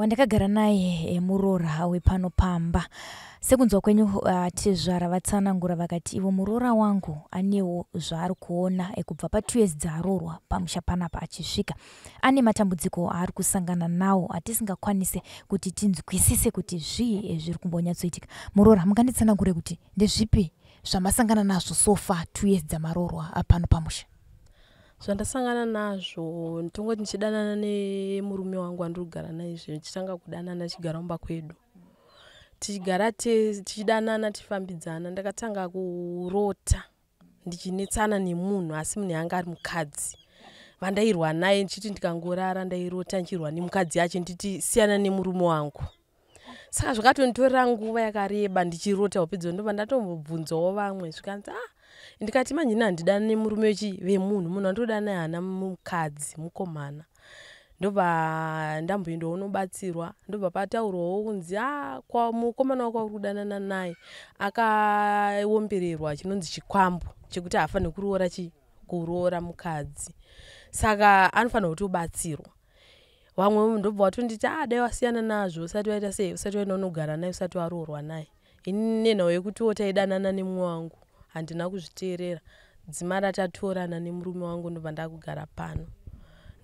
Wandakagara naye muroora wepano pamba. Sekunzwa kwenyu tezvara vatsanangura vakati ivo muroora wangu anewo zvaari kuona kubva pa2 years dzaaroorwa pamusha panapa achisvika. Ane matambudziko aari kusangana nawo atisingakwanise kuti tinzwisise kuti zvii zviri kumbonyatsoitika. Muroora, munganditsanangure kuti ndezvipi zvamasangana nazvo so far 2 years dzamaroorwa pano pamusha? Zvandasangana nazvo, tongoti ndichidanana nemurume wangu wandiri kugara naye izvi, tichitanga kudanana tichigara mumba kwedu, tichigara tichidanana, tichifambidzana, ndakatanga kurota ndichinetsana nemunhu, asi munhu yanga ari mukadzi vandairwa naye. Ndichiti ndikangorara, ndairota ndichirwa nemukadzi yacho, nditi siyana nemurume wangu. Saka zvakatonditorera nguva yakareba ndichirota hope dzo. Ndobva ndatombobvunzawo vamwe, zvikanzi, "Ah." Ndikati, "Manje ini handidani nemurume wechi vemunhu, munhu wandoda naye haana mukadzi, mukomana." Ndobva ndamboendawo unobatsirwa, ndobva pataurwawo kunzi, "A, mukomana wako wauri kudanana naye akaombererwa chinonzi chikwambo chekuti haafaniri kuroora chi kuroora mukadzi, saka anofanira kutobatsirwa." Vamwe ndobva vatonditi, "A, dai wasiyana nazvo usati waita sei, usati waenda unogara naye, usati waroorwa naye." Ini nenhau yekutiwo taidanana nemumwe wangu, handina kuzviteerera. Dzima ratatorana nemurume wangu, ndobva ndakugara pano.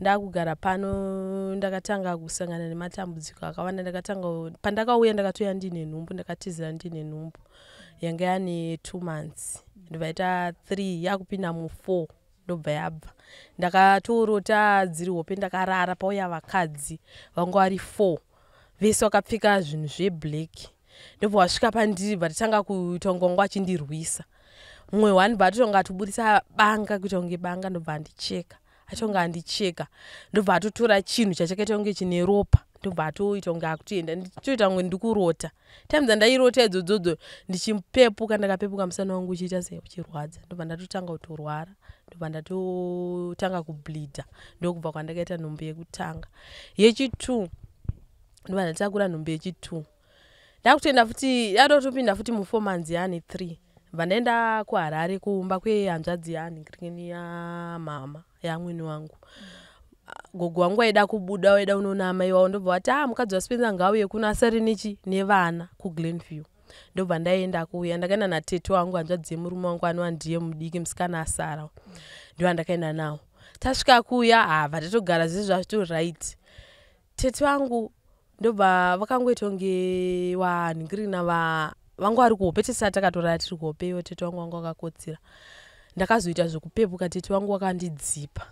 Ndakugara pano, ndakatanga kusangana nematambudziko akawanda. Ndakatanga pandakauya, ndakatouya ndine nhumbu. Ndakatizira ndine nhumbu yanga yane 2 months, ndobva ita 3, yakupinda mu4, ndobva yabva. Ndakatorota dziri hope, ndakarara, pauya vakadzi vanga vari 4, vese vakapfeka zvinhu zveblack. Ndobva wasvika pandiri, bva tatanga kuita kunge wanga achindirwisa. Mumwe one bva atotonga atoburisa banga, kuita kunge banga, ndobva andicheka. Atonga andicheka, ndobva atotora chinhu chachakaita kunge chine ropa, ndobva atoita kunge akutoenda. Ndichitoita kunge ndikurota. Time dzandairota idzodzodzo, ndichipepuka, ndakapepuka musana wangu uchiita sei, uchirwadza. Ndobva ndatotanga kutorwara, ndobva ndatotanga kubleeda. Ndokubva kwandakaita nhumbu yekutanga. Yechi2, ndobva ndatakura nhumbu yechi2. Ndakutoenda futi, yadotopinda futi mu4 months, yaane 3. Bva ndaenda kuHarare, kumba kwehanzvadzi yaanhingirini yamama yamwene wangu. Gogo wangu waida kubuda, waida unoona amai wavo. Ndobva vati, "A, mukadzi waSpencer ngauye kuno, asare nechi nevana kuGlenview." Ndobva ndaenda kuuya. Ndakaenda natete wangu, hanzvadzi yemurume wangu, anova ndiye mudiki, musikana asara, ndivo ndakaenda nawo. Tasvika kuuya, habva tatogara, zvese zvazvito right. Tete vangu ndobva vakangoita kunge wanhingirina, vanga vari kuhope. Tisati takatorara, tiri kuhope ivo tete vangu vanga vakakotsira. Ndakazoita zvekupepuka, tete vangu vakandidzipa.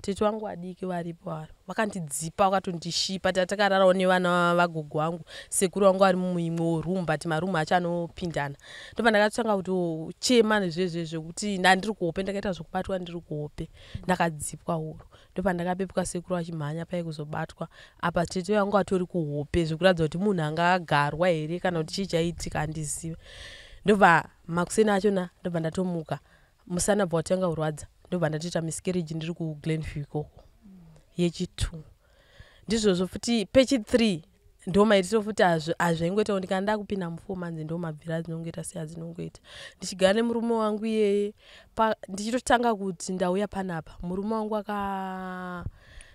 Tete vangu vadiki varipo vari, vakandidzipa, vakatondishipa. Tatakararawo nevana vagogo vangu, sekuru vangu vari muimwewo room, but marumu acho anopindana. Ndobva ndakatanga kutochema nezvezve zvekuti ndandiri kuhope, ndakaita zvekubatwa ndiri kuhope, ndakadzipwa huro. Ndobva ndakapepuka, sekuru vachimhanya pai kuzobatwa. Apa tete vangu atori kuhope, zvekuratidza kuti munhu anga agarwa here kana kuti chii chaitika, handizivi. Ndobva makuseni achona, ndobva ndatomuka, musana bva watanga kurwadza. Ndobva ndatoita miscarriage ndiri kuGlenview ikoko, yechi2. Ndizvozvo futi pechi3, ndo maitiro futi azvaingoita kuti kana ndakupinda mu4 months, ndo mabvira adzinongoita seadzinongoita. Ndichigara nemurume wangu iyeye, ndichitotanga kuti ndauya panapa, murume wangu aka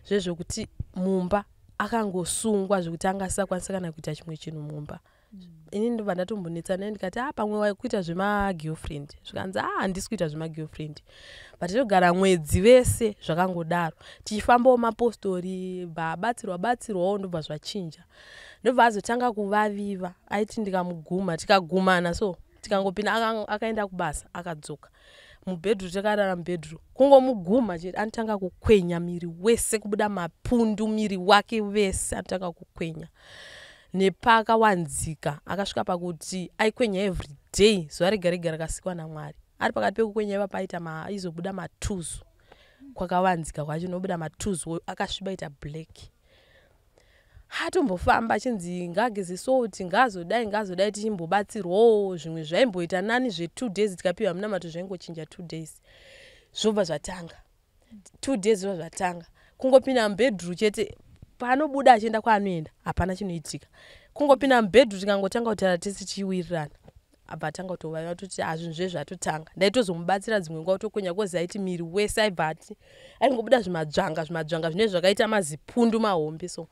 zvezvokuti mumba akangosungwa, zvekuti anga asisakwanisa kana kuita chimwe chinhu mumba. Ini ndobva ndatombonetsa naye, ndikati, "A, pamwe wakuita zvemagirlfriend." Zvikanzi, "A, handisi kuita zvemagirlfriend." But togara mwedzi vese zvakangodaro, tichifambawo mapostori, bva abatsirwa batsirwawo, ndobva zvachinja. Ndobva azotanga kuvaviva. Aiti ndikamuguma, tikagumana so, tikangopinda, akaenda kubasa, akadzoka mubhedhuru, takarara mubhedhuru, kungomuguma chete anotanga kukwenya miri wese, kubuda mapundu miri wake wese, anotanga kukwenya nepakawanzika. Akasvika pakuti aikwenya every day, zuva rega rega rakasikwa naMwari. Ari pakati pekukwenya ipapo, aita aizobuda matuzu kwakavanzika kwacho, nobuda matuzu akasviba, ita black. Atombofamba achinzi ngaageze salt, ngaazodai, ngaazodai, tichimbobatsirwawo. Zvimwe zvaimboita nani zve2 days, tikapiwa munamato zvaingochinja 2 days, zvobva zvatanga. 2 days zvobva zvatanga. Kungopinda mubhedhuru chete, paanobuda achienda kwaanoenda, hapana chinoitika. Kungopinda mubhedhuru, tikangotanga kutaura tese tichiwirirana, abva atanga kutovaiva, toti hazvinhu zve zvatotanga. Ndaitozomubatsira dzimwe nguva kutokwenya, kozi aiti miri wese aibva ati aingobuda zvimadzvanga zvimadzvanga zvinenge zvakaita mazipundu mahombe. So.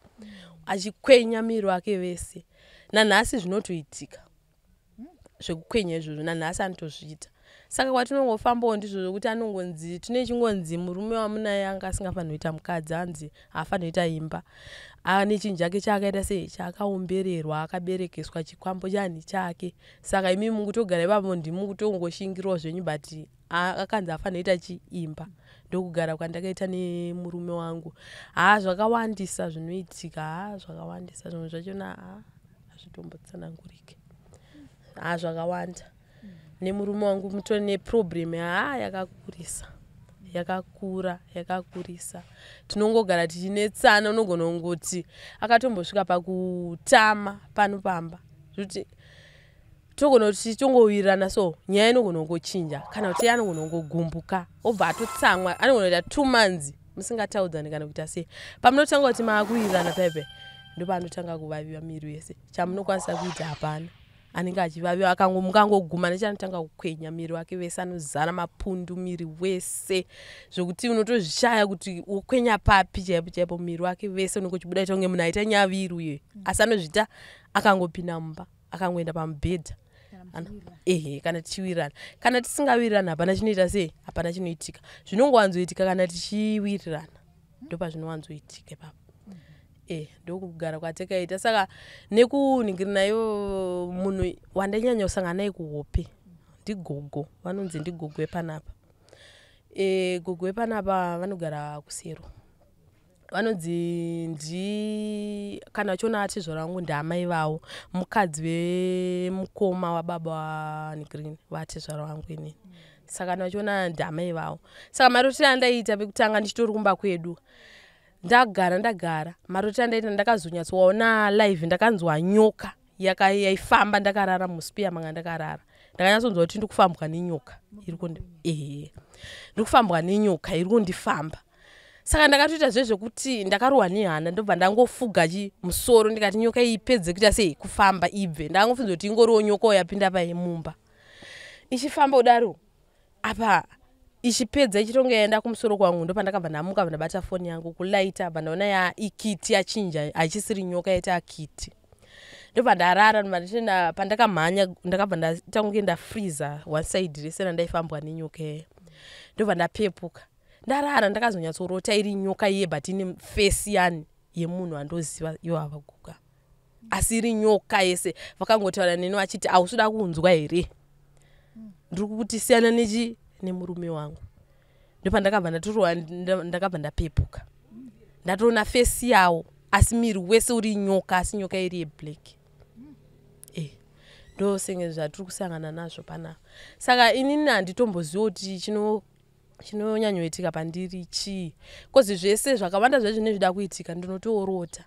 Achikwenya miri wake vese. Nanhasi zvinotoitika zvekukwenya izvozvo, nanhasi anotozviita. Saka kwatinongofambawo ndizvo zvokuti anongonzi tine chingonzi murume wamunaye anga asingafaniri kuita mukadzi, anzi haafaniri kuita imba, ane chinhu chake chaakaita sei, chaakaombererwa, akaberekeswa chikwambo chani chake. Saka imi mukutogara ipapo ndimukutongoshingirawo zvenyu, but akanzi afanira kuita chiimba. Ndokugara kwandakaita nemurume wangu. Haa, zvakawandisa zvinoitika, haa, zvakawandisa. Zvimwe zvachona haa hazvitombotsanangurike. Haa, zvakawanda. Nemurume wangu mutori neproblem, haa, yakakurisa, yakakura, yakakurisa. Tinongogara tichinetsana. Unogona kungoti akatombosvika pakutama pano pamba, zvekuti togona kuti titongowirirana, so nyaya inogona kungochinja, kana kuti anogona kungogumbuka obva atotsamwa. Anogona kuita 2 months musingataudzani kana kuita sei. Pamunotanga kuti maakuwirirana paipai, ndopaanotanga kuvaviwa miri wese. Chamunokwanisa kuita hapana. Anenge achivaviwa, mukangoguma nechanotanga kukwenya miri wake wese, anozara mapundu miri wese, zvokuti unotozvishaya kuti wokwenya papi chaipo chaipo. Miri wake wese unenge uchibuda, ita kunge munhu aita nyaviri uye, asi anozviita akangopinda mumba, akangoenda pamubhedha. Ehe, kana tichiwirirana. Kana tisingawirirana, hapana chinoita sei, hapana chinoitika. Zvinongowanzoitika kana tichiwirirana, ndopazvinowanzoitika ipapo. Ndokugara kwatakaita. Saka nekunhingiri nayo, munhu wandanyanya kusangana naye kuhope ndigogo, vanonzi ndigogo wepanapa. Gogo wepanapa vanogara kusero, vanonzi ndi kana vachiona atezvara vangu, ndaamai vavo, mukadzi wemukoma wababa wangreen vatezvara vangu inini. Saka kana vachiona ndaamai vavo. Saka marotero andaiita pekutanga ndichitori kumba kwedu, ndagara ndagara, marotero andaita, ndakazonyatsowaona live. Ndakanzwa nyoka yaifamba. Ndakarara muspeya manga ndakarara, ndakanyatsonzwa kuti ndikufambwa nenyoka iri kundi, ehe, ndikufambwa nenyoka iri kundifamba. Saka ndakatoita zvezvekuti ndakarohwa nehana, ndobva ndangofuga chi musoro, ndikati nyoka iyi ipedze kuita sei, kufamba ibve. Ndakangofunza kuti ingoriwo nyoka yapinda pai mumba ichifamba kudaro. Apa ichipedza ichitonge yaenda kumusoro kwangu, ndopandakabva ndamuka, bva ndabata foni yangu kulaita, bva ndaona ya ikiti yachinja, haichisiri nyoka, yaita akiti. Ndobva ndarara, ndobva ndichienda. Pandakamhanya, ndakabva ndaita kunge ndafreeza one side rese randaifambwa nenyoka iya. Ndobva ndapepuka. Ndarara, ndakazonyatsorota iri nyoka iye, but ine face yani yemunhu andoziva, ivo avaguka, asi iri nyoka yese. Vakangotaura neni vachiti, "Hausi kuda kunzwa here? Ndiri kukuti siyana nechi nemurume wangu." Ndopandakabva ndatorwa, ndakabva ndapepuka, ndatoona face yawo, asi miri wese uri nyoka, asi nyoka iri yeblack. Ndosenge zvatiri kusangana nazvo panapa. Saka inini handitomboziva kuti chinonyanyoitika pandiri chii, cause zvese zvakawanda zvacho zvinenge kuitika ndinotoorota,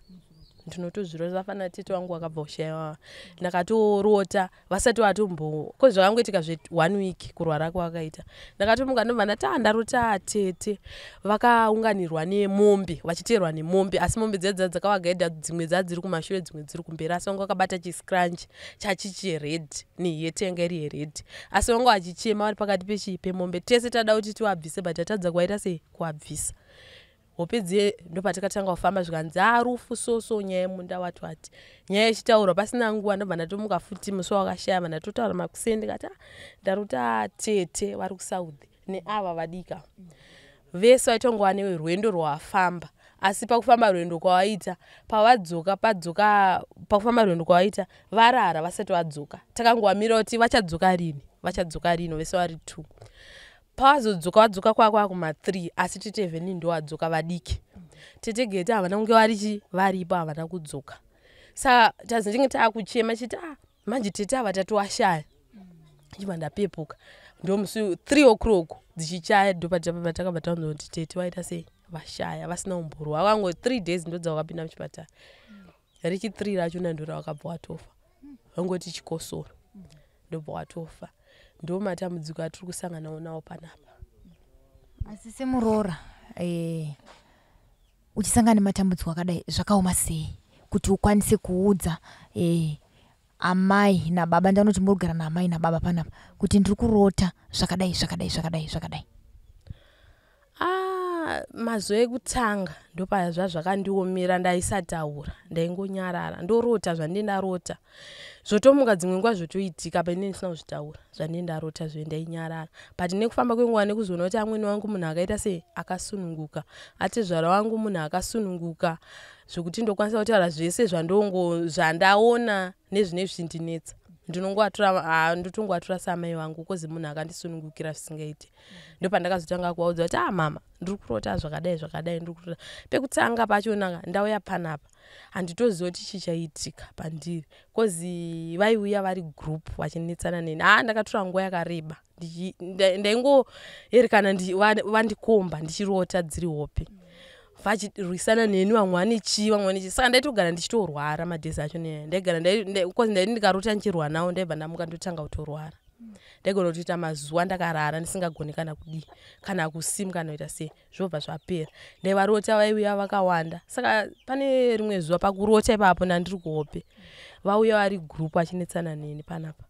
ndinotozvirota. Zvafanana tete wangu wakabva kushayiwa, ndakatorota vasati vatombo, cause zvakangoitika zve one week kurwara kwavakaita. Ndakatomuka, ndobva ndati, "A, ndarota tete vakaunganirwa nemombe, vachiteerwa nemombe, asi mombe dziya dziya dzakavagaidha, dzimwe dzaa dziri kumashure, dzimwe dziri kumberi, asi vanga vakabata chiscrunch chachichi red neheti yanga iri yered, asi vanga vachichema vari pakati pechi pemombe. Tese tada kuti tiwabvise, but tatadza kuvaita sei, kuwabvisa." Hope dziye ndopatakatanga kufamba, zvikanzi, "A, rufu soso, nyaya yemunda wati wati." Nyaya ichitaurwa, pasina nguva ndobva ndatomuka futi musi wakashaya, ndatotaura makuseni, ndikati, "Ah, ndarota tete vari kuSouth neava vadika vese vaitongova nerwendo rwavafamba, asi pakufamba rwendo kwavaita, pavadzoka, padzoka pakufamba rwendo kwavaita, varara vasati vadzoka. Takangowamira kuti vachadzoka rini, vachadzoka rini, vese vari two. Pavazodzoka, vadzoka kwakwa kuma3, asi tete Evelyn ndo vadzoka vadiki. Tete Gete havana kunge varichi varipo, havana kudzoka. Saka tazenge taakuchema chiti, "Ah, manje tete ava tatoashaya." Chibva ndapepuka, ndomusi 3 o'clock dzichichaya, ndopatakabva taunza kuti tete vaita sei, vashaya vasina umborwa. Vakango 3 days ndodzavakapinda muchipatara, richi 3 rachona ndo ravakabva watofa, vangoti chikosoro, ndobva watofa. Ndo matambudziko atiri kusanganawo nawo panapa. Asi semuroora, uchisangana nematambudziko akadai, zvakaoma sei kuti ukwanise kuudza amai nababa? Ndanoti muri kugara naamai nababa panapa, kuti ndiri kurota zvakadai, zvakadai, zvakadai, zvakadai. Ah, Ah, mazuva ekutanga ndopazva zvakandiomera, ndaisataura, ndaingonyarara, ndorota zvandinenge ndarota, zvotomuka dzimwe nguva zvotoitika painenge ndisina kuzvitaura zvandinenge ndarota zve, ndainyarara. But nekufamba kwenguva, nekuzoona kuti amwene wangu munhu akaita sei, akasununguka, atezvara wangu munhu akasununguka zvokuti ndokwanisa kutaura zvese zvandongo zvandaona nezvinenge zvichindinetsa, ndinongovatora, ndotongovatora saamai vangu, cause munhu akandisunungukira zvisingaiti. Ndopandakazotanga kuvaudza kuti, "Ah, mama, ndiri kurota zvakadai zvakadai, ndiri kurota." Pekutanga pachona ndauya panapa, handitoziva kuti chii chaiitika pandiri, cause vaiuya vari group vachinetsana neni. Ha, ndakatora nguva yakareba, ndaingoerekana vandikomba, ndichirota dziri hope, vachirwisana neni, vamwe vane chii, vamwe vane chii. Saka ndaitogara ndichitorwara madays acho neaya ndaigara, cause ndaiti ndikarota ndichirwa nawo, ndaibva ndamuka ndotanga kutorwara. Ndaigona kutoita mazuva ndakarara, ndisingagoni kana kudii, kana kusimuka, kana kuita sei, zvobva zvapera. Ndaivarota vaiuya vakawanda. Saka pane rimwe zuva pakurota ipapo, ndandiri kuhope, vauya vari group vachinetsana neni panapa,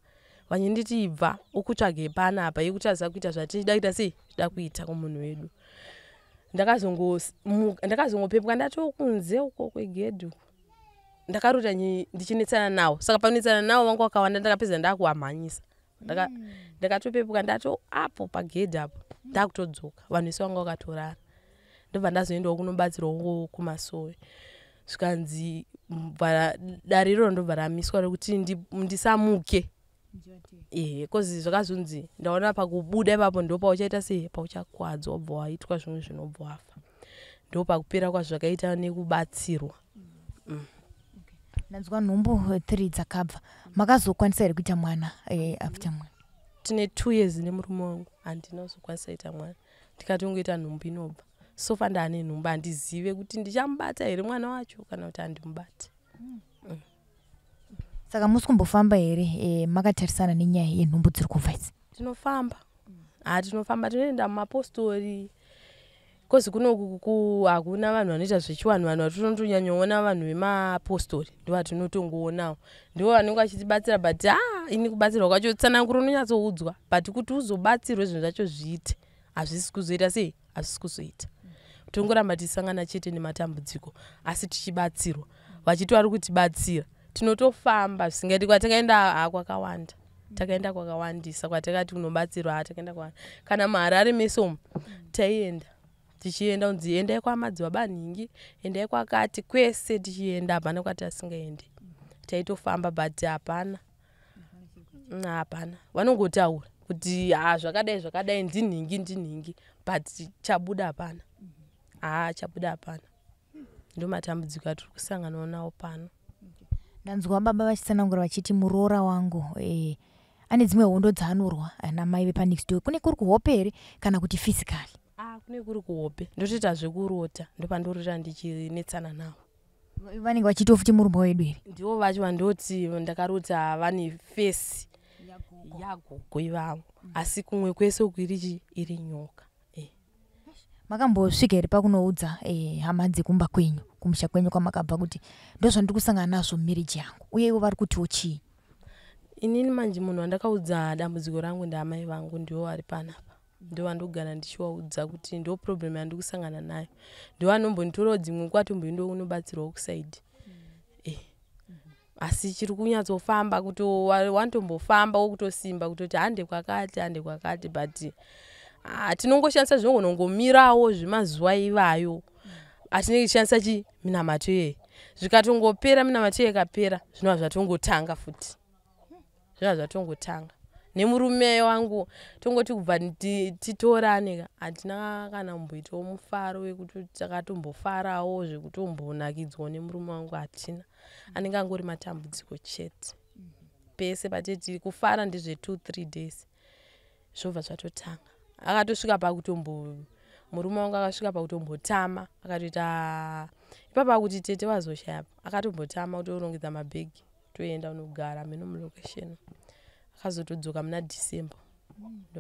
vachinditi, "Ibva, ukutsvage panapa yekutadza kuita zvatida kuita sei, tida kuita kumunhu wedu." Ndakazongopepuka ndatokunze uko kwegedhi uko. Ndakarota ndichinetsana nawo. Saka panetsana nawo vangu vakawanda, ndakapedza ndakuvamhanyisa. Ndakatopepuka ndato apo pagedhi apo, ndakutodzoka, vanhu vese vanga vakatorara. Ndobva ndazoendawo kunobatsirwawo kumasowe, zvikanzi dare iroro ndobva ramiswa rekuti ndisamuke. Ehe, cause zvakazonzi ndaona pakubuda ipapo ndo pauchaita sei, pauchakwadzwa, wobva waitwa zvimwe zvinobva wafa. Ndo pakupera kwazvakaita nekubatsirwa. Ndanzwa nhumbu 3 dzakabva. Makazokwanisa here kuita mwana after mwana? Tine 2 years nemurume wangu, handina kuzokwanisa kuita mwana. Ndikatongoita nhumbu inobva. So far ndaane nhumbu, handizive kuti ndichamubata here mwana wacho kana kuti handimubati. Saka musi kumbofamba here makatarisana nenyaya yenhumbu dziri kubva idzi? Tinofamba, ha, tinofamba, tinoenda mumapostori, cause kunoku hakuna vanhu vanoita zvechivanhu. Vanhu vatinotonyanyoona vanhu vemapostori, ndo vatinotongoonao, ndo vanenge vachitibatsira. But ha, ini kubatsirwa kwacho, tsananguro unonyatsoudzwa, but kuti uzobatsirwe zvinhu zvacho zviite, hazvisi kuzoita sei, hazvisi kuzoita. Tongoramba tichisangana chete nematambudziko, asi tichibatsirwa, vachiti vari kutibatsira. Tinotofamba zvisingaiti. Kwatakaenda, ha, kwakawanda, takaenda kwakawandisa kwatakati kunobatsirwa. Ha, takaenda kwa kana muHarare mese umu taienda, tichienda kunzi endai kwamadzibaba nhingi, endai kwakati, kwese tichienda, hapana kwati asingaendi. Taitofamba, but hapana, hapana. Vanongotaura kuti, "Ha, zvakadai zvakadai, ndinhingi, ndinhingi," but chabuda hapana. Ha, chabuda hapana. Ndo matambudziko atiri kusanganawo nawo pano. Ndanzwa baba vachitsanangura vachiti muroora wangu ane dzimwe hondo dzaanorwa namai vepanext door. Kune kuri kuhope here kana kuti physically? Ah, kune kuri kuhope, ndotoita zvekurota, ndopandorota ndichinetsana navo. Vanenge vachiitawo futi murumba wedu here? Ndivo vacho vandoti ndakarota vane face yagogo ivavo, asi kumwe kwese uku iri chi iri nyoka. Makambosvika here pakunoudza hama dzekumba kwenyu, kumusha kwenyu kwamakabva, kuti ndozvandiri kusangana nazvo mumarriage yangu, uye ivo vari kutiwo chii? Inini manje munhu wandakaudza dambudziko rangu ndaamai vangu, ndivo vari panapa, ndo vandogara ndichivaudza kuti ndo problem yandiri kusangana nayo. Ndo vanombonditorawo dzimwe nguva, tomboendawo kunobatsirwawo kuside. Asi chiri kunyatsofamba kuti wanotombofamba wokutosimba kutoti hande kwakati, hande kwakati, but ah, tinongoshandisa zvinongonongomirawo zvemazuva ivayo atinenge tichishandisa chi minamato iyeye. Zvikatongopera, minamato iye ikapera, zvinova zvatongotanga futi, zvinova zvatongotanga. Nemurume wangu tongoti kubva titorane ka, hatina kana kumboitawo mufaro wekuti takatombofarawo zvekutombonakidzwawo nemurume wangu, hatina. Anenge angori matambudziko chete pese pateti. Kufara ndezve 2 3 days, zvobva zvatotanga. Akatosvika pakutombo, murume wangu akasvika pakutombotama, akatoita ipapa kuti tete vazoshaya, akatombotama kutorongedza mabhegi, toenda unogara mheno mulocation. Akazotodzoka muna December,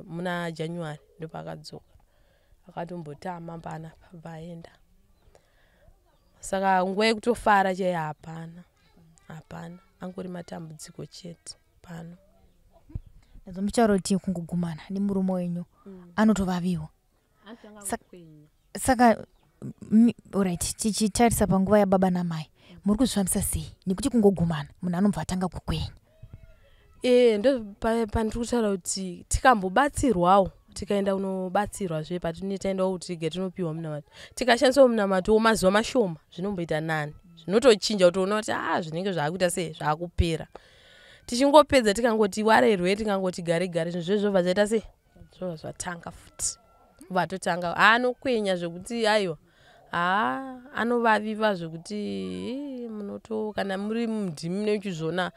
muna January ndopaakadzoka. Akatombotama panapa, bva aenda. Saka nguva yekutofara chaiyo hapana, hapana, angori matambudziko chete pano. Ndazomutaura kuti kungogumana nemurume wenyu anotovaviwa. Saka alright, tichitarisa panguva yababa namai, muri kuzvifambisa sei? Nekuti kungogumana munhu anobva atanga kukwenya. Ndo pandiri kutaura kuti tikambobatsirwawo, tikaenda kunobatsirwa zve patine taendawo kuti tige tinopiwa munamato, tikashandisawo munamato mazuva mashoma zvinomboita nani, zvinotochinja kutoona kuti zvinenge zvaakuita sei, zvaakupera. Tichingopedza tikangoti warerwe, tikangoti gare gare, zvinhu zvezvo zvobva zvaita sei, zvobva zvatanga futi, vatotanga anokwenya zvekuti aiwa anovaviva zvekuti munoto kana muri mundimi munochizviona.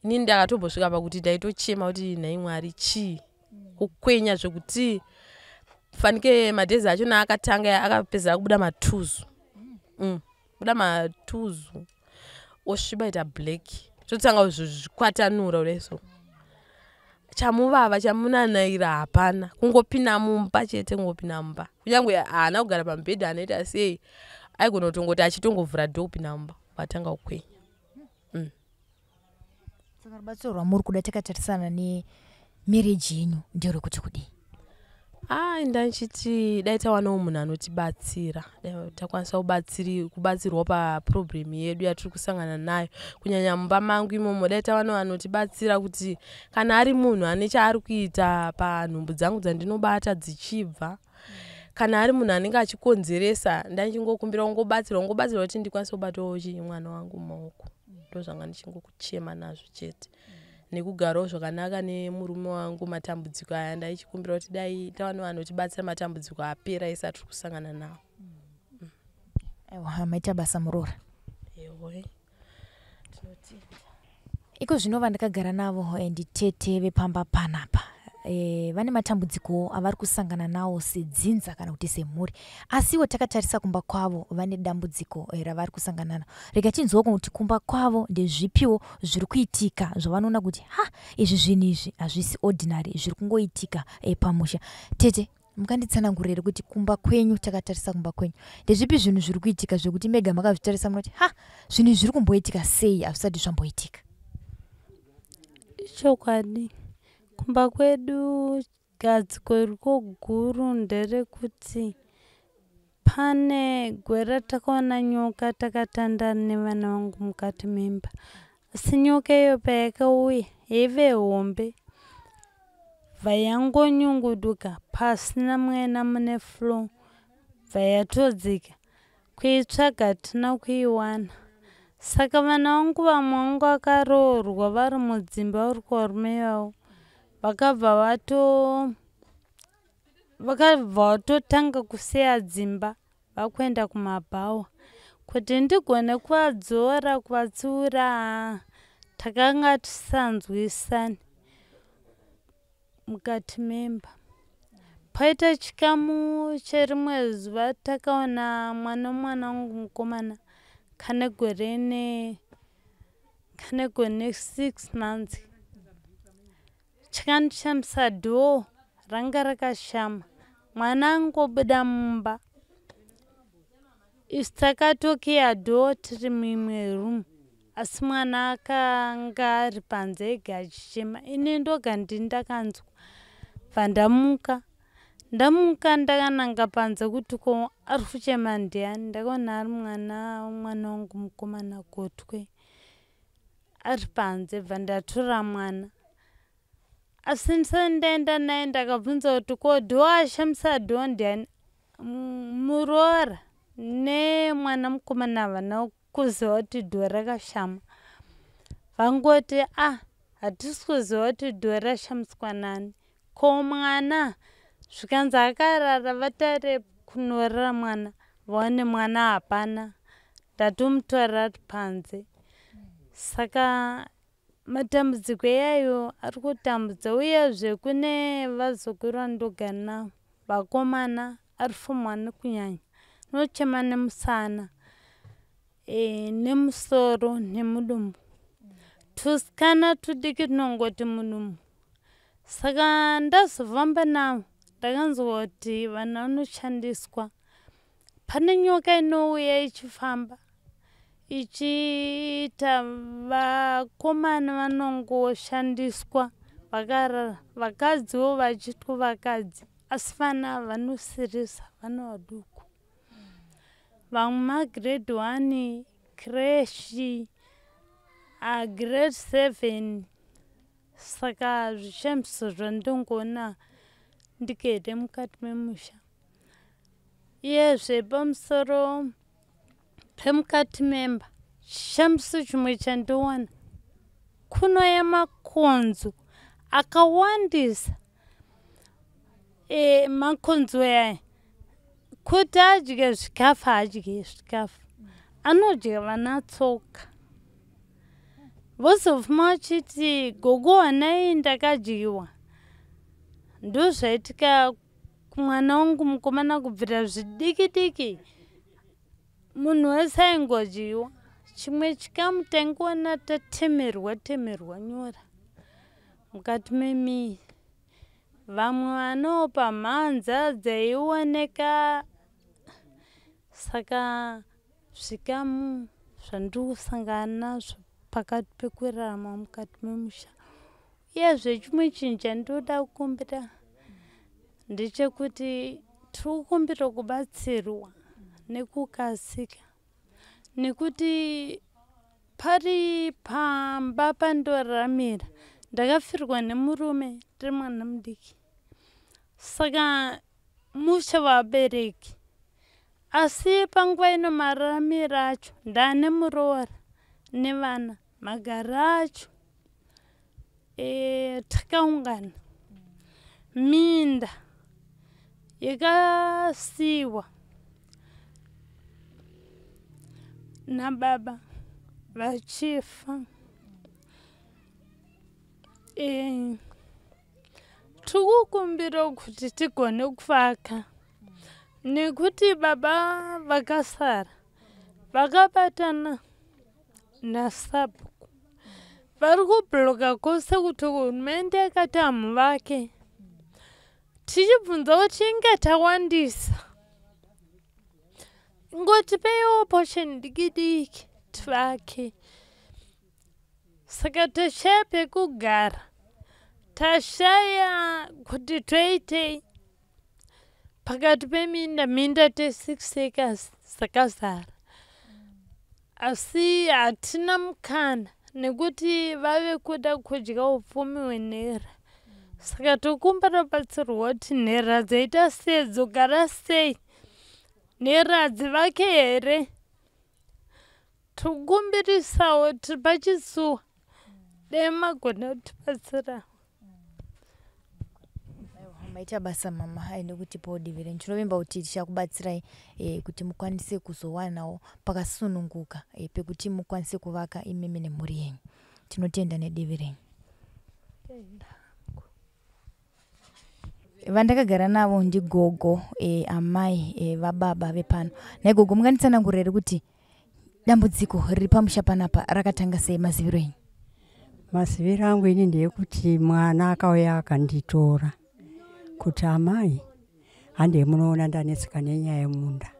Inini ndakatombosvika pakuti ndaitochema kuti nhai Mwari, chii kukwenya zvekuti fanike madhezi achona akatanga akapedza kubuda matuzu, buda matuzu osviba ita black, totanga kuzvikwatanura kudai. So chamuvava chamunanaira hapana, kungopinda mumba chete, kungopinda mumba. Kunyange haana kugara pamubhedha anoita sei, aigona kutongoti achitongovhura dhoo kupinda mumba vatanga kukwenya. Saka rubatsiro rwamuri kuda takatarisana nemarriage yenyu nderwekuti kudii? Ai, ndanchiti dai tawanawo munhu anotibatsira, dai takwanisa kubatsirwa paproblem yedu yatiri kusangana nayo, kunyanya mumba mangu imomo. Dai tawanawo anotibatsira kuti kana ari munhu ane chaari kuita panhumbu dzangu dzandinobata dzichibva, kana ari munhu anenge achikonzeresa, ndanchingokumbira kungobatsirwa, kungobatsirwa kuti ndikwanise kubatawo chii mwana wangu mumaoko. Ndozvanga ndichingokuchema nazvo chete, nekugarawo zvakanaka nemurume wangu. Matambudziko aya ndaichikumbira kuti dai tawana vanotibatsira, matambudziko apera ese atiri kusangana nawo. Aiwa, maita basa muroora. Ewe, tinotenda. Iko zvino vandakagara navo nditete vepamba panapa. Vane matambudziko avari kusangana nawo sedzinza kana kuti semhuri, asiwo takatarisa kumba kwavo vane dambudziko ravari kusangana naro. Rega tinzwawo kuti kumba kwavo ndezvipiwo zviri kuitika zvavanoona kuti ha, izvi zvinhu izvi hazvisi ordinary, zviri kungoitika pamusha. Tete, mukanditsanangurire kuti kumba kwenyu, takatarisa kumba kwenyu, ndezvipi zvinhu zviri kuitika zvekuti mega makazvitarisa munoti ha, zvinhu izvi zviri kumboitika sei, hazvisati zvamboitika? Ichokwadi, kumba kwedu gadziko riko guru nderekuti pane gore ratakaona nyoka takatandara nevana vangu mukati memba. Asi nyoka iyo payakauya yaive hombe, bva yangonyunguduka pasina mwena mune floor, bva yatodzika. Kuitsvaga hatina kuiwana. Saka vana vangu vamwe vangu vakaroorwa vari mudzimba vari kuvarume vavo, vakabva vatotanga kusiya dzimba vakuenda kumabhawa. Kuti ndigone kuvadzora kuvatsiura, takanga tisanzwisani mukati memba. Paita chikamu cherimwe zuva takaona mwana wemwana wangu mukomana kane gore ne6 months. Chakandishamisa, dhoo ranga rakashama, mwana angobuda mumba. Isu takatokiya dhoo tiri muimwe room, asi mwana akanga ari panze ega achichema. Ini ndoga ndini ndakanzwa, bva ndamuka. Ndamuka ndakananga panze kuti ko ari kuchema ndiani. Ndakaona ari mwana wemwana wangu mukomana gotwe ari panze, bva ndatora mwana. Asi ndisati ndaenda naye ndakabvunza kuti ko dhoo ashamisa dhoo ndiani. Muroora nemwana mukomana havana kuziva kuti dhoo rakashama. Vangoti a, hatisi kuziva kuti dhoo rashamiswa nani. Ko mwana? Zvikanzi akarara. Vatare kunorara mwana, vaone mwana hapana, ndatomutora ari panze. Saka matambudziko iyayo ari kutambudza. Uyezve kune vazukuru vandogara navo vakomana, ari form 1 kunyanya, anochema nemusana, nemusoro nemudumbu. Tusikana tudiki tunongoti mudumbu. Saka ndazofamba navo ndakanzwa kuti vanhu vanoshandiswa. Pane nyoka inouya ichifamba ichiita vakomana vanongoshandiswa vakarara, vakadziwo vachiitwa vakadzi, asi vana vanosirisa vana vaduku. Vamwe magrade 1, creche, grade 7. Saka zvishamiso zvandingoona ndigere mukati memusha. Uyezve pamusoro pemukati memba, chishamiso chimwe chandowana, kunouya makonzo akawandisa. Makonzo aya kuti adye zvikafu, haadyi zvikafu, anodya vana tsoka. Vozofuma vachiti gogo wanai ndakadyiwa. Ndozvaitika kumwana wangu mukomana kubvira zvidiki diki, munhu wese aingodyiwa. Chimwe chikamu taingoona tatemerwa temerwa nyora mukati memii. Vamwe vanawo pamhanza dzaioneka. Saka zvikamu zvandiri kusangana nazvo pakati pekurarama mukati memusha. Uyezve chimwe chinhu chandinoda kukumbira ndechekuti tiri kukumbira kubatsirwa nekukasika, nekuti pari pamba pandoraramira ndakafirwa nemurume ndiri mwana mudiki, saka musha vabereki. Asi panguva ino mararamiro acho ndane muroora nevana, magaro acho takaungana. Minda yakasiyiwa nababa vachifa. Tiri kukumbira kuti tigone kuvaka, nekuti baba vakasara vakabatana nasabhuku vari kubhuloka kwose kuti hurumende yakati hamuvake. Tichibvunza kuti inge tawandisa, ingotipeiwo posheni diki diki tivake. Saka tashaya pekugara, tashaya kuti toitei pakati peminda. Minda te6 acres dzakazara, asi hatina mukana nekuti vave kuda kudya upfumi hwenhera. Saka tokumbira kubatsirwa kuti nhera dzaita sei, dzogara sei, nhera dzivake here. Tokumbirisawo, tiri pachisuwa, dai magona kutibatsira. Maita basa mama nekutipawo divi renyu. Tinovimba kuti tichakubatsirai kuti mukwanise kuzowanawo pakasununguka pekuti mukwanise kuvaka imimi nemhuri yenyu. Tinotenda nedivi renyu. Vandakagara navo ndigogo, amai vababa vepano. Nhai gogo, munganditsanangurira here kuti dambudziko riri pamusha panapa rakatanga sei, maziviro enyu? Maziviro angu ini ndeyekuti mwana akauya akanditora kuti amai, handei munoona ndanetseka nenyaya yemunda.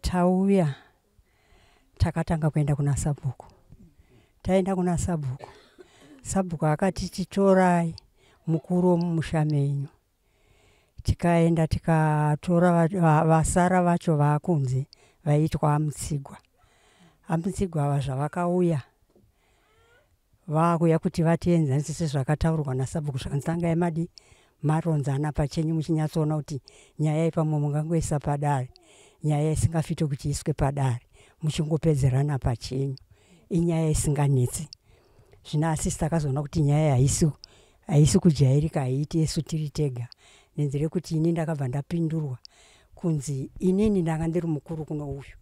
Tauya takatanga kuenda kuna sabhuku. Taenda kuna sabhuku, sabhuku akati titorai mukuru womumusha menyu. Tikaenda tikatora vasara vacho vaakunze vaiitwa amutsigwa. Amutsigwa ava zvavakauya vaakuuya kuti vatienzanise sezvakataurwa nasabhuku, zvakanzi tangai madi maronzana pachenyu muchinyatsoona kuti nyaya iyi pamwe mungangoisa padare, nyaya isingafiti kuti iiswe padare, muchingopedzerana pachenyu, inyaya isinganetsi. Zvino asisi takazoona kuti nyaya haisi kujairika, haiiti isu tiri tega, nenzira yekuti ini ndakabva ndapindurwa kunzi inini ndanga ndiri mukuru kuno uyu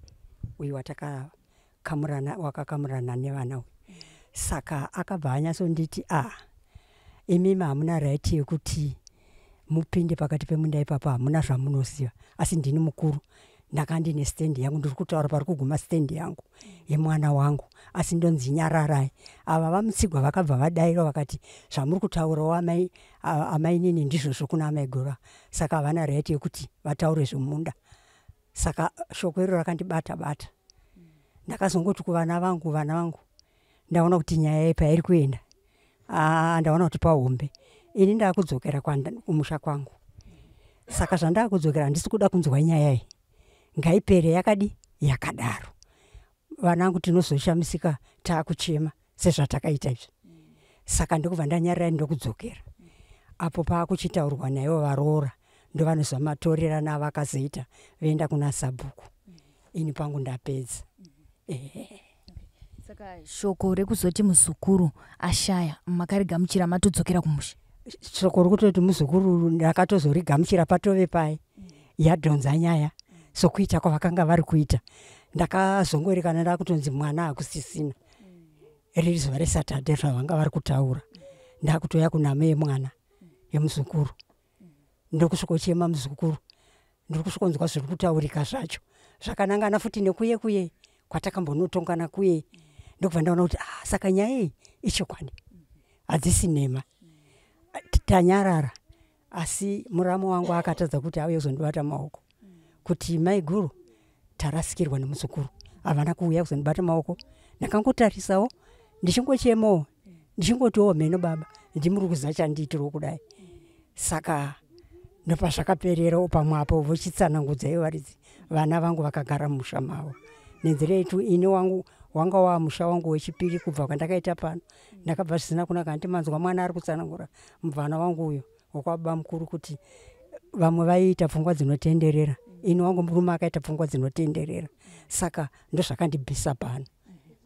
uyu watakakamurana, wakakamurana nevana uyu. Saka akabva anyatsonditi, a imimi hamuna right yekuti mupinde pakati pemunda ipapo, hamuna zvamunoziva, asi ndini mukuru, ndanga ndine stendi yangu, ndiri kutaura pari kuguma stendi yangu yemwana wangu, asi ndonzi nyararai. Ava vamutsigwa vakabva vadaira vakati zvamuri kutaurawo amai, amainini ndizvozvo kuna amai gora, saka havana right yekuti vataure zvemunda. Saka shoko iro rakandibata bata. Ndakazongoti kuvana vangu, vana vangu, ndaona kuti nyaya iyi pairi kuenda, ndaona kuti pahombe, ini ndakudzokera kumusha kwangu. Saka zvandakudzokera handisi kuda kunzwa nyaya iyi, ngaipere yakadi. Yakadaro vanangu, tinozoshamisika taakuchema sezvatakaita izvi. Saka ndokubva ndanyarira, ndokudzokera apo paakuchitaurwa naivo varoora, ndovanoziva matorerana avakazoita voenda kuna sabhuku. Ini pangu ndapedza. Ehe. Saka shoko rekuzoti muzukuru ashaya makarigamuchira matodzokera kumusha? Shoko rokutoti muzukuru ndakatozorigamuchira patove pai yadhonza nyaya sokuita kwavakanga vari kuita. Ndakazongoerekana ndakutonzi mwana hakusisina, riri zuva reSatadhe zvavanga vari kutaura. Ndakutoya kunhamo yemwana yemuzukuru, ndokusvikochema muzukuru, ndiri kusvikonzwa zviri kutaurika zvacho zvakanangana futi nekuye kuye kwatakambonotongana kuye. Ndokubva ndaona kuti ah, saka nyaya iyi ichokwadi, hadzisi nhema. Tanyarara, asi muramu wangu akatadza kuti auye kuzondibata maoko kuti maiguru tarasikirwa nemuzukuru. Havana kuuya kuzondibata maoko, ndakangotarisawo ndichingochemawo, ndichingotiwo mheno baba, ndimuri kuziva chandiitirawo kudai. Saka ndopazvakapererawo pamwe apo vochitsanangudza ivo varidzi vana vangu vakagara mumusha mavo nenzira yetu. Ini wangu wanga waa musha wangu wechipiri kubva kwandakaita pano. Ndakabva zvisina kunaka, handiti manzwa mwana ari kutsanangura mubvana wangu uyu wekwababa mukuru kuti vamwe vaiita pfungwa dzinotenderera, ini wangu murume akaita pfungwa dzinotenderera. Saka ndozvakandibvisa pano,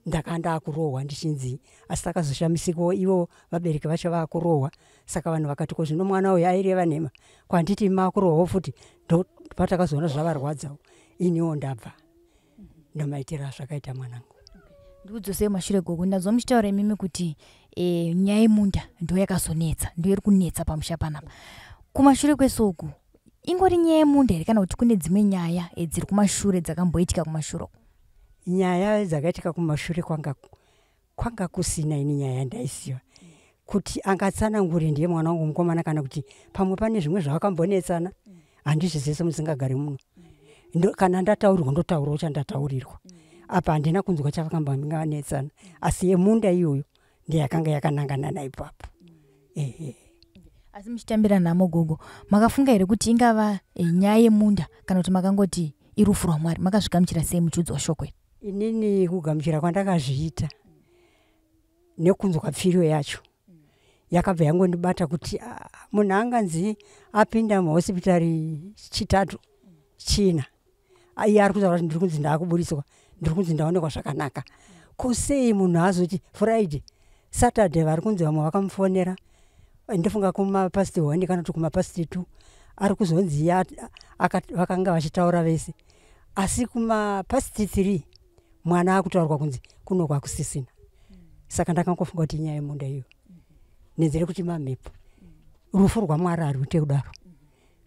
ndakanga ndakurohwa ndichinzi, asi takazoshamisikawo ivo vabereki vacho vakurohwa. Saka vanhu vakati ko zvino mwana uyu aireva nhema, kwanditi makurohwawo futi? Ndopatakazoona zvavarwadzawo. Iniwo ndabva ndomaitira zvakaita mwanangu. Ndikudzosei mashure gogo, ndanzwa muchitaura imimi kuti nyaya yemunda ndo yakazonetsa, ndo iri kunetsa pamusha panapa. Kumashure kwesoku ingori nyaya yemunda here, kana kuti kune dzimwe nyaya dziri kumashure dzakamboitika kumashure uku? Nyaya dzakaitika kumashure kwanga kusina. Ini nyaya yandaisiva kuti angatsanangure ndiye mwana wangu mukomana, kana kuti pamwe pane zvimwe zvavakambonetsana, handizvizese musingagari muno. Kana ndataurirwa ndotaurawo chandataurirwa apa, handina kunzwa chavakambonetsana, asi yemunda iyoyo ndeyakanga yakanangana naipapo. Ehe. Asi muchitambira nhamo gogo, makafunga here kuti ingava nyaya yemunda, kana kuti makangoti irufu rwaMwari? Makazvigamuchira sei muchiudzwa shoko iri? Inini kugamuchira kwandakazviita nekunzwa pfiro yacho yakabva yangondibata kuti ah, munhu anganzi apinda muhosipitari chitatu china, iye ari kutaura kuti ndiri kunzi ndaakuburiswa, ndiri kunzi ndaonekwa zvakanaka. Ko sei munhu azoti Friday, Saturday vari kunzi vamwe vakamufonera, ndofunga kumapast 1 kana kuti kumapast 2, ari kuzonzi vakanga vachitaura vese, asi kumapast 3 mwana akutaurwa kunzi kuno kwakusisina. Saka ndakangofunga kuti inyaya yemunda iyo, nenzira yekuti mamhepo, rufu rwaMwari haruite kudaro.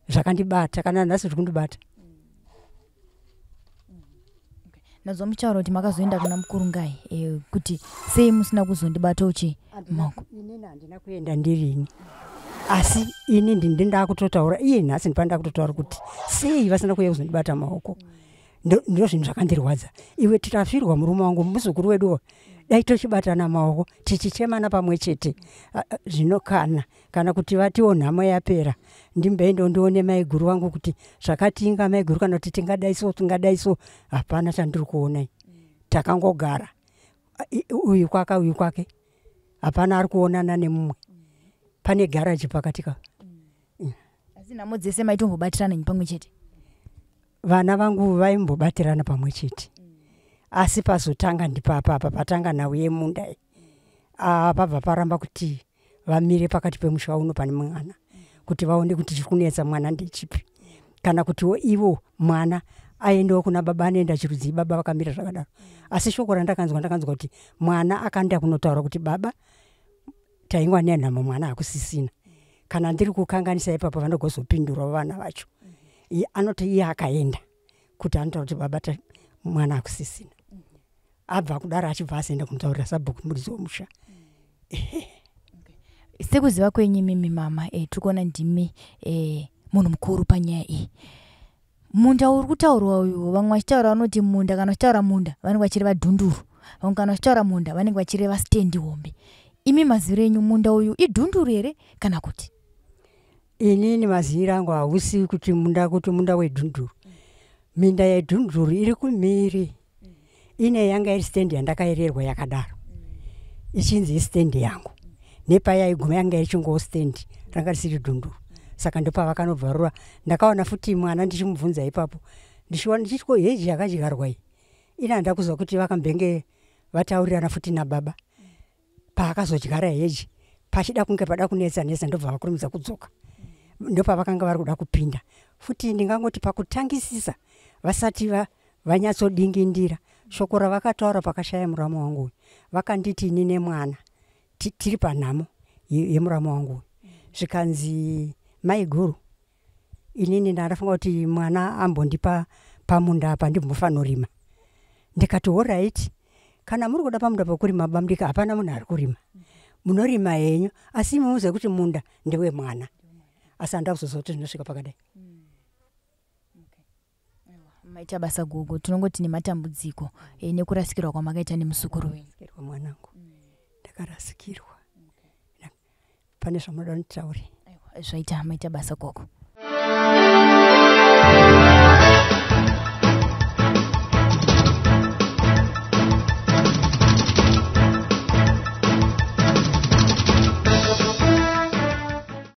Zvakandibata, kana nhasi zviri kundibata. Ndanzwa muchitaura kuti makazoenda kuna Mukurungai kuti sei musina kuzondibatawo chi maoko? Inini handina kuenda ndirini, asi ini ndindi ndakutotaura iye nhasi ndipa ndakutotaura kuti sei vasina kuuya kuzondibata maoko. Ndo zvinhu zvakandirwadza. Iwe, titafirwa murume wangu, muzukuru weduwo, dai tochibatana maoko tichichemana pamwe chete. Zvino kana kuti vatiwo nhamo yapera, ndimboendawo ndione maiguru vangu kuti zvakatinga maiguru, kana kuti tingadai so, tingadai so. Hapana chandiri kuona, takangogara uyu kwake, uyu kwake, hapana ari kuonana nemumwe, pane garaji pakati ka. Asi nhamo dzese maitombobatirana nyi pamwe chete? Vana vangu vaimbobatirana pamwe chete, asi pazotanga ndipapapa patanga nhau yemunda iyi, pabva paramba kuti vamire pakati pemusha uno pane mwana kuti vaone kuti chiri kunetsa mwana ndechipi, kana kutiwo ivo mwana aendewo kuna baba, anoenda chirudzii baba vakamira zvakadaro. Asi shoko randakanzwa, ndakanzwa kuti mwana akaenda kunotaura kuti baba taingwa nenhamo, mwana hakusisina. Kana ndiri kukanganisa ipapo, vanogozopindurawo vana vacho. Anoti iye akaenda kuti anotaura kuti baba mwana hakusisina. Abva kudaro achibva azoenda kunotaurira sabhuku, muridzi wemusha. Sekuziva kwenyu imimi mama, tiri kuona ndimi munhu mukuru panyaya iyi. Munda uri kutaurwa uyu, vamwe vachitaura vanoti munda, kana vachitaura munda vanenge vachireva dhunduru, vamwe kana vachitaura munda vanenge vachireva stendi hombe. Imi maziviro enyu, munda uyu idhunduru here kana kuti? Inini maziviro angu hausi kuti munda, kuti munda wedhunduru. Minda yedhunduru iri kumhiri. Ine yanga iri stendi yandakaererwa yakadaro. Ichinzi istendi yangu. Nepayaiguma yanga ichingowo stendi, ranga risiri dhunduru. Saka ndopavakanobvarura. Ndakaona futi mwana ndichimubvunza ipapo. Ndichiona ndichiti ko heji yakadyarwa iyi. Ini handina kuziva kuti vakambenge vataurirana futi nababa. Paakazodyara heji pachida kunge pada kunetsa netsa ndobva vakurumidza kudzoka. Ndopavakanga vari kuda kupinda. Futi ndingangoti pakutangisisa vasati vanyatsodingindira shoko ravakataura pakashaya muramu wangu uyu. Vakanditi ini nemwana tiri panhamo yemuramu wangu uyu. Zvikanzi maiguru inini ndafunga kuti mwana ambondipa pamunda apa ndimbofanorima. Ndikati horaiti kana muri kuda pamunda pokurima bamudika hapana munhu ari kurima. Munorima henyu asi imi muzive kuti munda ndewe mwana. Asi handina kuzoziva kuti zvinosvika pakadai. Maita basa gogo, tinongoti nematambudziko nekurasikirwa kwamakaita nemusukuru wenyu. Rasikirwa mwanangu. Ndakarasikirwa. Pane zvamunoda nditaure. Zvaita, maita basa gogo.